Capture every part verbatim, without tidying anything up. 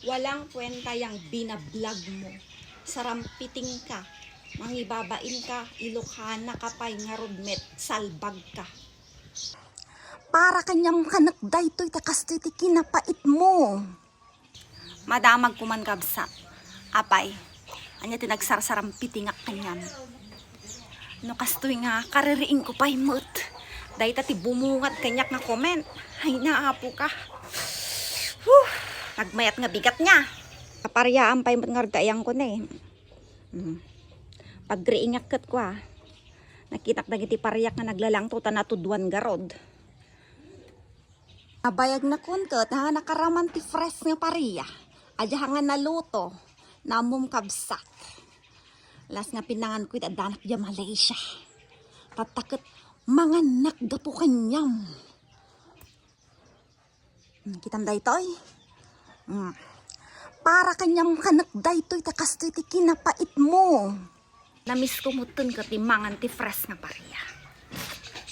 Walang kwenta yang binablog mo. Sarampiting ka. Mangibabain ka, Ilocana ka pay ngarud met, salbag ka. Para kaniam kanek daytoy ta kastoy ti kinapait mo. Madamag ko man, kabsat. Apay, ania ti nagsarsarampitingak kaniam? No kastoy nga kaririing ko pay met, dayta ti bumungad kaniak nga comment. Ay, naapo ka. Huh, nagmayat nga bigat niya. Kapariaan pay met nga argaayang ko ne. Hmm. Pagriingak ket kua, nakitak dagiti pariak nga naglalangto ta natuduan garud. Nabayag nakon ket, ha, nakaraman ti fresh nga paria. Adda nga naluto, nammom kabsat. Las nga pinangan ko iti addanak dia Malaysia. Tatta ket mangannak gapu kaniam. Hmm, kitam daytoy? Hmm. Para kaniam kanek daytoy ta kastoy ti kinapait mo. Namiss ko metten ket ti mangan ti fresh nga paria.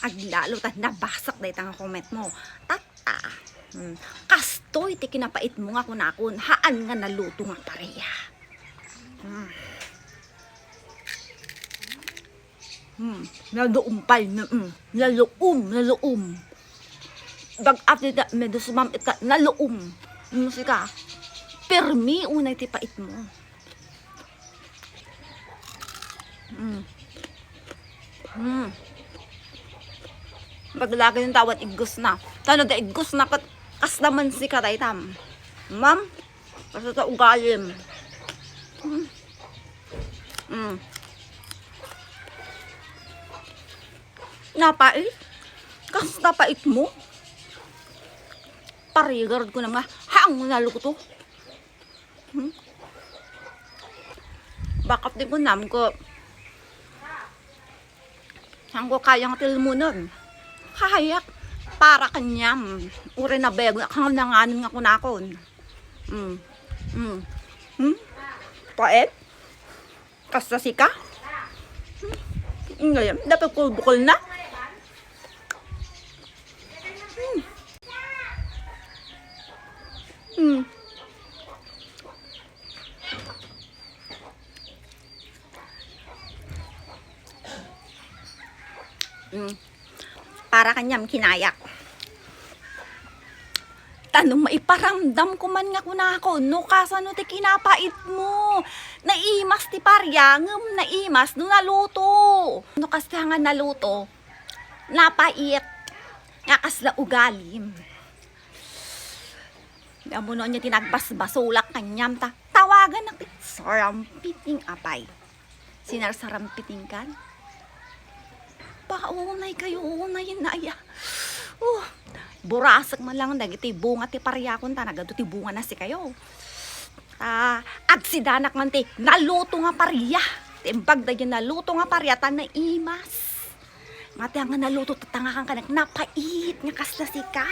Aglalo ta nabasak dayta nga comment mo. Tatta. Hmm. Kastoy ti kinapait mo nga kunakon, haan nga naluto nga paria. Hmm. Hmm. Naluom pay, na, hmm. Naluom, naluom. Dag-at dita, medyo sumam-it ka, naluom. Hmm, sika. Permi unay ti pait mo. Mm. Mm. Baglagay ng tawad, iggus na. Tano da iggus na kat, kas naman si kataytam. Ma'am, kasi sa ugalim. Mm. Mm. Napait? Kas napait mo? Parigarod ko na nga, hang naluto. Hmm? Bakat di ko nam ko. Saan ko kaya nga tilmunon? Kahayak. Para kaniam. Uri na bego. Kang nanganin nga kunakon. Hmm. Hmm. Hmm? Paet? Kasta sika? Hmm. Ngayon, dapat ko bukol na. Hmm. Hmm. Mm. Para kaniam kinayak. Tano maiparamdam ko man nga kunako, no kasano ti kinapait mo. Naimas ti paria, ngem naimas no naluto. No kasta nga naluto, napait. Nga kasla ugalim. Ammom no ania ti nagbasbasolak kaniam ta tawaganak ti sarampiting apay. Sinarsarampiting kan? Paunay kayo, unay na aya. Oh, burasek man lang dagiti bunga ti pariakon ta nagadu ti bunga na sikayo. Ta agsidanak man ti naluto nga paria. Ti imbag dagiti naluto nga paria ta naimas. Mati nga naluto, tatangakan kanak napait nga kasla sika.